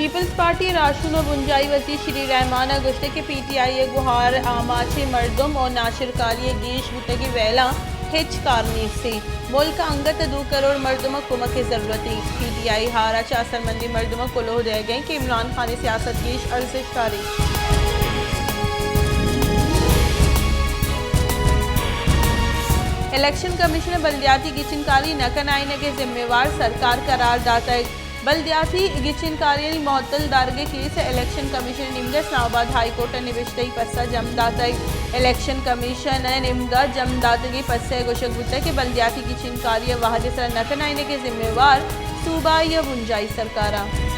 Peoples party ءِ راہشون ءُ بنجاہی وزیر شری رحمان ءَ گوشتگ کہ پی ٹی آئی ءِ گوہار آماچیں مردم ءُ ناشرکاری ءِ گیش بوتگیں ویلاں ہچ کار نیست اِنت۔ ملک ءَ انگت ءَ دو کروڑ مردم ءَ کمک ءِ ضرورت اِنت۔ پی ٹی آئی ءِ ہار ءَ چہ اثرمندیں مردم ءَ کلوہ دئیگ ءَ اِنت کہ عمران خان ءِ سیاست گیش ارزشت دار اِنت۔ الیکشن کمیشن ءَ بلدیاتی گچینکاری نہ کنائینگ ءِ ذمہ وار سرکار قرار داتگ۔ بلدیاتی گچینکاریانی معطل دارگ ءِ کیس ءَ الیکشن کمیشن ءِ نیمگ ءَ اسلام آباد ہائی کورٹ ءَ نبشتہی پسہ جم داتگ۔ الیکشن کمیشن ءِ نیمگ ءَ جم داتگیں پسہ ءَ گوشگ بوتگ کہ بلدیاتی گچینکاری ءِ وہد ءِ سرا نہ کنائینگ ءِ ذمہ وار صوبائی ءُ بنجاہی سرکار اَنت۔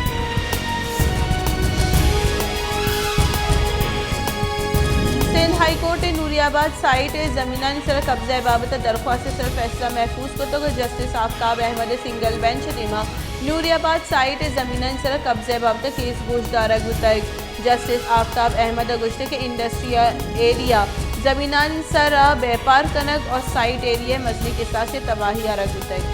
سندھ ہائی کورٹ ءَ نوری آباد سائٹ ءِ زمینانی سرا قبضہ ءِ بابت ءَ درخواست ءِ سرا فیصلہ محفوظ کتگ ءُ جسٹس آفتاب احمد ءِ سنگل بینچ ءِ دیما نوری آباد سائٹ ءِ زمینانی سرا قبضہ ءِ بابت ءَ کیس گوش دارگ بوتگ۔ جسٹس آفتاب احمد ءَ گوشتگ کہ انڈسٹریل ایریا زمینانی سرا بیپار کنگ ءُ سائٹ ایریا ءِ مزنیں کساسے ءَ تباہی آرگ بوتگ۔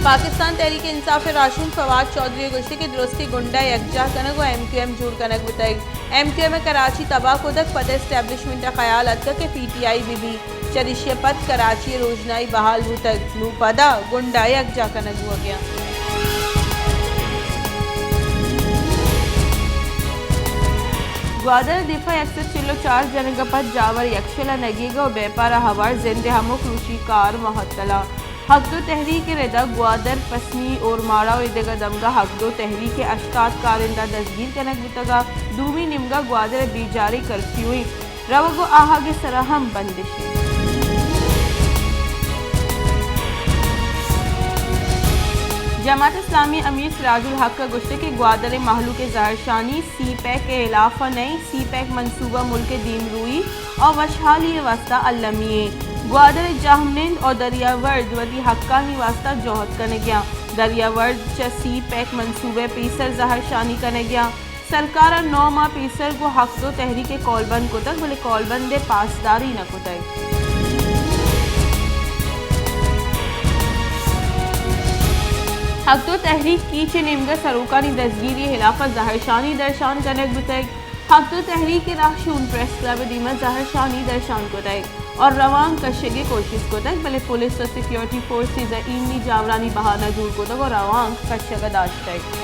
پاکستان تحریک انصاف ءِ راہشون فواد چوہدری ءَ گوشتگ کہ درستیں گنڈا یکجاہ کنگ ءُ ایم کیو ایم جوڑ کنگ بوتگ۔ ایم کیو ایم ءَ کراچی تباہ کتگ، پدا اسٹیبلشمنٹ ءَ خیال اتکگ کہ پی ٹی آئی بہ بیت۔ چریشی ءَ پد کراچی ءِ روژنائی بحال بوتگ، نوں پدا گنڈا یکجاہ کنگ بوگ ءَ اَنت۔ گوادر ءِ دفاع یک سد چل ءُ چار جنگ ءَ پد جاور یکشل ءَ نگیگ ءُ بیپار ءَ ہوار زند ءِ ہمک روچی کار معطل اَنت۔ حق دو تحریک ءِ ردا گوادر، پسنی، اورماڑہ ءُ ایدگہ دمگاں حق دو تحریک ءِ ہشتاد کارندہ دزگیر کنگ بوتگ ءُ دومی نیمگ ءَ گوادر ءِ بیجاریں کرفیوئیں روگ ءُ آہگ ءِ سرا ہم بندش اِنت۔ جماعت اسلامی ءِ امیر سراج الحق ءَ گوشتگ کہ گوادر ءِ مہلوک ءِ زہرشانی سی پیک ءِ ہلاف ءَ نہ اِنت، سی پیک منصوبہ ملک ءِ دیمروئی ءُ وشحالی ءِ واستہ المی اِنت۔ گوادر ءِ جہمنند ءُ دریاورد وتی حقانی واستہ جہد کنگ ءَ اَنت۔ دریاورد چہ سی پیک منصوبہ ءِ پیسر زہرشانی کنگ ءَ اَنت۔ سرکار ءَ نو ماہ پیسر گوں حق دو تحریک ءَ کولبند کتگ، بلے کولبند ءِ پاسداری نہ کتگ۔ حق دو تحریک کیچ ءِ نیمگ ءَ سروکانی دزگیری ءِ ہلاف ءَ زہرشانی درشان کنگ بوتگ۔ حق دو تحریک ءِ راہشون پریس کلب ءِ دیما زہرشانی درشان کتگ ءُ روانک کشگ ءِ کوشست کتگ، بلے پولیس ءُ سیکورٹی فورسز ءَ ایمنی جاورانی بہانہ جوڑ کتگ ءُ روانک کشگ ءَ داشتگ۔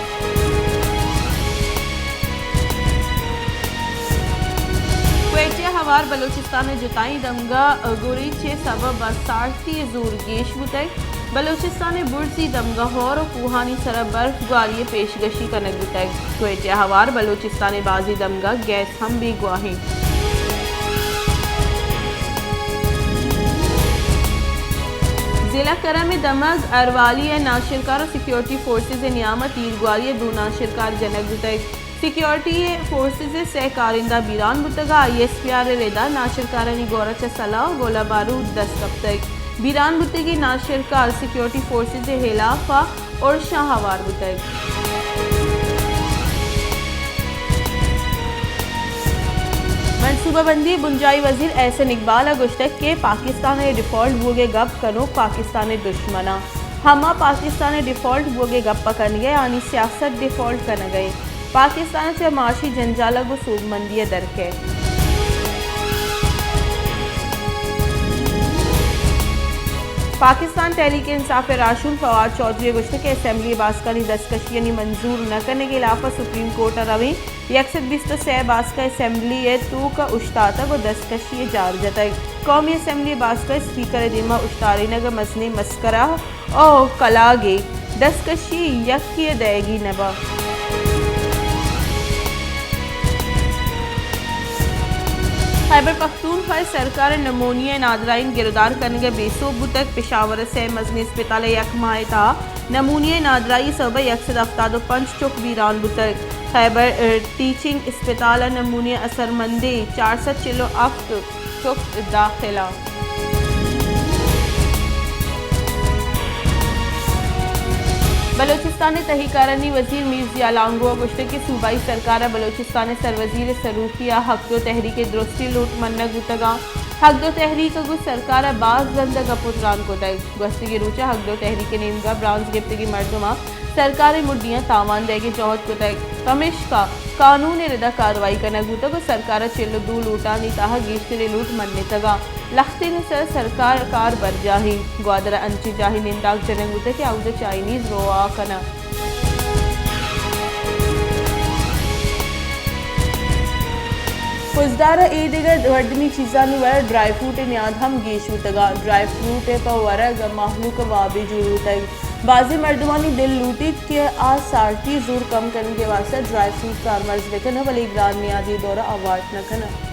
کوئٹہ ءَ ہوار بلوچستان ءِ جتائیں دمگاں گوریچ ءِ سبب ءَ سارتی ءِ زور گیش بوتگ۔ بلوچستان ءِ برزی دمگاں ہور ءُ کوہانی سرا برف گواری ءِ پیشگشی کنگ بوتگ۔ کوئٹہ ءَ ہوار بلوچستان ءِ بازیں دمگاں گیس ہم بیگواہ اِنت۔ ضلع کرم ءِ دمگ اروالی ءَ ناشرکار ءُ سیکورٹی فورسز ءِ نیام ءَ تیرگواری ءَ دو ناشرکار جنگ بوتگ۔ سیکورٹی فورسز ءِ سئے کارندہ بیران بوتگ ءُ آئی ایس پی آر ءِ ردا ناشرکارانی گور ءَ چہ سلاہ ءُ گولہ بارود دست کپتگ۔ بیران بوتگیں ناشرکار سیکورٹی فورسز ءِ ہلاپ ءَ ارشاں ہوار بوتگ۔ منصوبہ بندی ءِ بنجاہی وزیر احسن اقبال ءَ گوشتگ کہ پاکستان ءِ ڈیفالٹ بوگ ءِ گپ کنوک پاکستان ءِ دشمن اَنت۔ ہما پاکستان ءِ ڈیفالٹ بوگ ءِ گپ ءَ کنگ ءَ آنی سیاست ڈیفالٹ کنگ ءَ اِنت۔ پاکستان ءَ چہ معاشی جنجال ءَ گوں سوبمندی ءَ در کئیت۔ پاکستان تحریک انصاف ءِ راہشون فواد چوہدری ءَ گوشتگ کہ اسمبلی ءِ باسکانی دستکشیانی منظور نہ کنگ ءِ ہلاپ ءَ سپریم کورٹ ءَ رویں۔ یک سد بیست ءُ سئے باسک اسمبلی ءِ توک ءَ اوشتاتگ ءُ دستکشی ءِ جار جتگ۔ قومی اسمبلی ءِ باسک ءَ اسپیکر ءِ دیما اوشتارینگ ءَ مزنیں مسکرا ءُ کلاگے، دستکشی یکے ءَ دئیگی نہ بنت۔ خیبر پختونخوا ءِ سرکار ءِ نمونیا ءِ نادراہین گرودار کنگ ءَ بے سوب بوتگ۔ پشاور ءِ سئے مزنیں اسپتال ءَ یک ماہ ءِ تہا نمونیا ءِ نادراہی ءِ سبب ءَ یک سد ہفتاد ءُ پنچ چک بیران بوتگ۔ خیبر، ءَ، ٹیچنگ اسپتال ءَ نمونیا ءِ اثرمندیں چار سد چل ءُ ہفت چک داخل اَنت۔ بلوچستان ءِ تہی کارانی وزیر میر ضیاء لانگو ءَ گوشتگ کہ صوبائی سرکار ءَ بلوچستان ءِ سروزیر ءِ سروکی ءَ حق دو تحریک ءِ درستیں لوٹ منگ بوتگ اَنت۔ حق دو تحریک ءَ گوں سرکار ءَ باز رند ءَ گپ ءُ تران کتگ۔ گوستگیں روچ ءَ حق دو تحریک ءِ نیمگ ءَ برانز گپتگیں مردماں سرکار ءِ مڈیاں تاوان دئیگ ءِ جہد کتگ، پمیشکا قانون ءِ رد ءَ کاروائی کنگ بوتگ ءُ سرکار ءَ چل ءُ دو لوٹانی تہا گیشتریں لوٹ منتگ ءُ لہتیں ءِ سر ءَ سرکار ءِ کار برجاہ اِنت۔ گوادر ءَ انچیں جاہے ننداک جنگ بوتگ کہ اودا چائنیز رواں کناں۔ خضدار ءَ اے دگہ مردمی چیزانی وڑا ڈرائی فروٹ ءِ نیاد ہم گیش بوتگ ءُ ڈرائی فروٹ ءِ پہ ورگ ءَ مہلوک ءَ وابے جوڑ بوتگ۔ بازیں مردمانی دل لوٹیت کہ آ سارتی ءِ زور کم کنگ ءِ واستہ ڈرائی فروٹ کارمرز بہ کن اَنت، بلے گران نیادی ءِ دور ءَ آ وارت نہ کن اَنت۔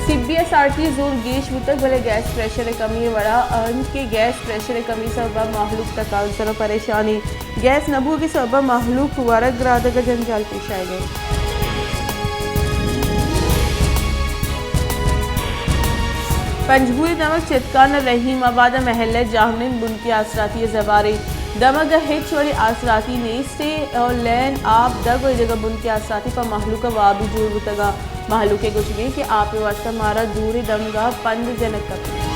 سیبی ءَ سارتی ءِ زور گیش بوتگ، بلے گیس پریشر ءِ کمی ءِ وڑا اِنت کہ گیس پریشر ءِ کمی ءِ سبب ءَ مہلوک تکانسر ءُ پریشان اِنت۔ گیس نہ بوگ ءِ سبب ءَ مہلوک ورگ رادگ ءَ جنجال پیش آیگ ءَ اِنت۔ پنجگور ءِ دمگ چتکان ءِ رحیم آباد ءِ محلہ ءِ جاہمنند بنکی آسراتی ءِ زبہرے، دمگ ءَ ہچ وڑیں آسراتی نیست ءُ لین، آپ، دگ ءُ ایدگہ بنکی آسراتی پہ مہلوک ءَ وابے جوڑ بوتگ اَنت۔ مہلوک ءِ گوشگ اِنت کہ آپ ءِ واستہ مارا دور ءِ دمگ ءَ پند جنگ کپیت۔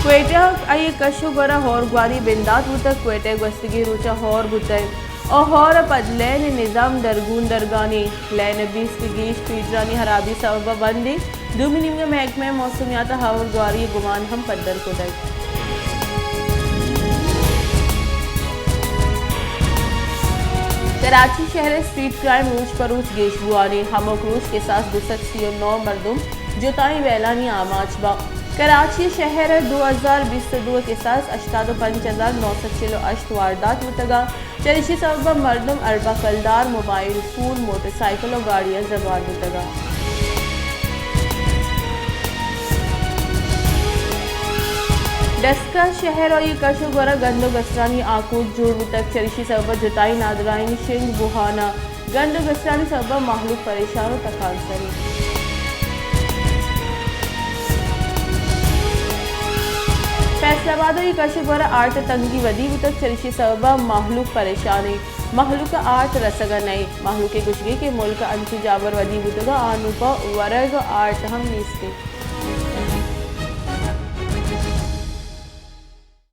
کوئٹہ ءَ آئی ءِ کش ءُ گور ءَ ہور گواری بندات بوتگ۔ کوئٹہ ءَ گوستگیں روچ ءَ ہور بوتگ ءُ ہور ءَ پد لین ءِ نظام درگون درگانی، لین ءِ بیست ءِ گیش فیڈرانی ہرابی ءِ سبب ءَ بند اِنت۔ دومی نیمگ ءَ محکمہ موسمیات ءَ ہور گواری ءِ گمان ہم پدر کتگ۔ کراچی شہر ءَ اسٹریٹ کرائم روچ پہ روچ گیش بوان اِنت۔ ہمک روچ کساس دو سد سی ءُ نو مردم جتائیں ویلانی آماچ باں۔ کراچی شہر ءَ دو ہزار بیست ءُ دو ءَ کساس ہشتاد ءُ پنچ ہزار نو سد چل ءُ ہشت واردات بوتگ اَنت۔ چریشی ءِ سبب ءَ مردم ارباں کلدار، موبائل فون، موٹر سائیکل ءُ گاڑیاں زبہر بوتگ اَنت۔ ڈسکہ شہر ءُ آئی ءِ کش ءُ گور ءَ گند ءُ گسرانی آکوٹ جوڑ بوتگ۔ چریشی ءِ سبب ءَ جتائیں نادراہی شنگ بوان اَنت۔ گند ءُ گسرانی سبب ءَ مہلوک پریشان ءُ تکانسر اِنت۔ فیصل آباد ءُ آئی ءِ کش ءُ گور ءَ آرٹ ءِ تنگی ودی بوتگ، چریشی ءِ سبب ءَ مہلوک پریشان اِنت۔ مہلوک ءَ آرٹ رسگ ءَ نہ اِنت۔ مہلوک ءِ گوشگ اِنت کہ ملک ءَ انچیں جاور ودی بوتگ اَنت، آ نوں پہ ورگ ءَ آرٹ ہم نیست اِنت۔